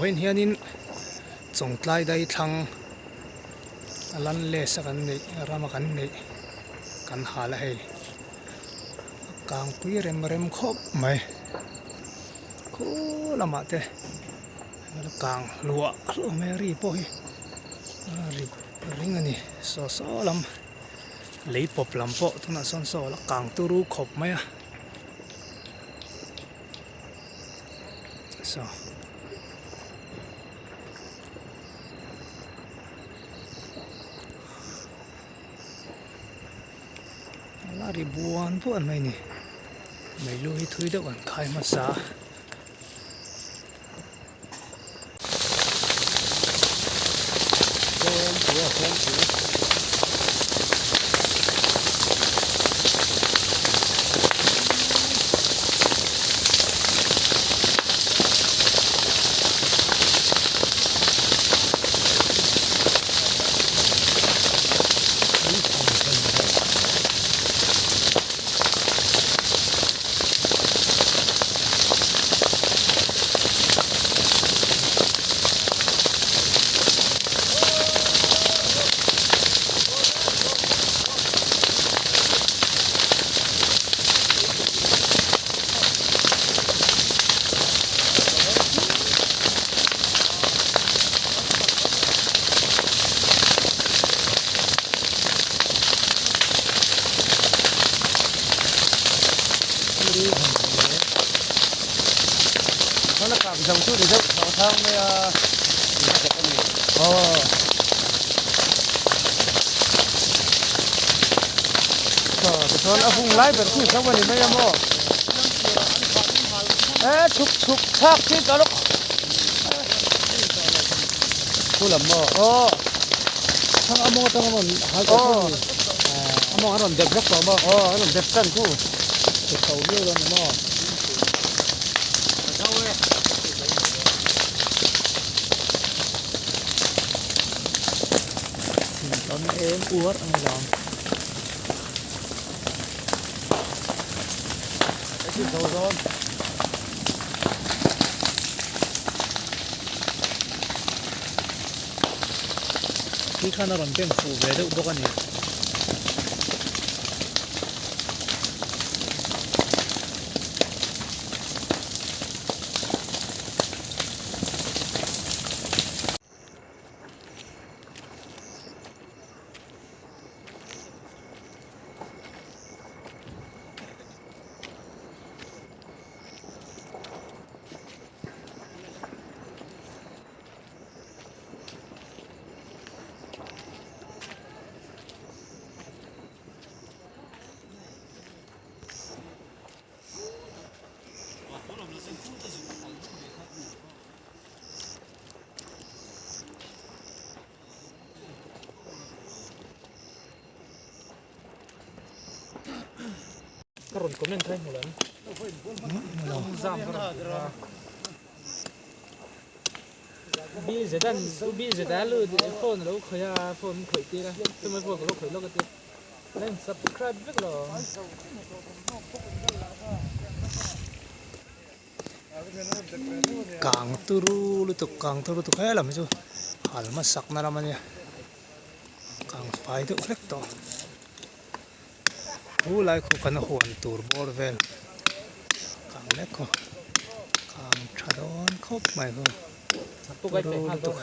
Vawiin hianin Chawngtlai dai thlang a landless a kan neih rama kan neih kan hal a hei a kangpui rem rem khawp mai khu lamah te a kang hluah hluah mai a ri pawh hi a ri ring a ni saw saw lam lei pawp lam pawh tunah sawn saw a kang turu khawp mai a. Saw a la ri buan buan mai a ni meilu hi thui deuh an khai hmasa a. Tichuan a hung lai ber chu zo a ni mai a maw e chhuk chhuk chhak chi ka lawk Thu lam maw aw thang a mawng atang a rawn hal tawh tho ni a mawng a rawn dep vek tawh maw aw a rawn dep tan khu chhe chho viau dawn ni maw. Thing tam em uar a ni lo. Khi khan a rawn beng fuh ve deuh bawk a ni. Ka rawn comment kha i hmu lo em? Zam ka rawn ti kha. Bi zetan bi zeta lu phone alo khawih a phone khawih tir a chumi phone ka lo khawih lawk a tia la in subscribe vek lo. Kang turu lutuk kang turu lutuk he lam hi chu hal hmasak na lam a nia kang fai deuh hlek tawh thu lai khu kan huan tur bawr vel kang mek khu kang tha dawn khawp mai khu turu lutuk.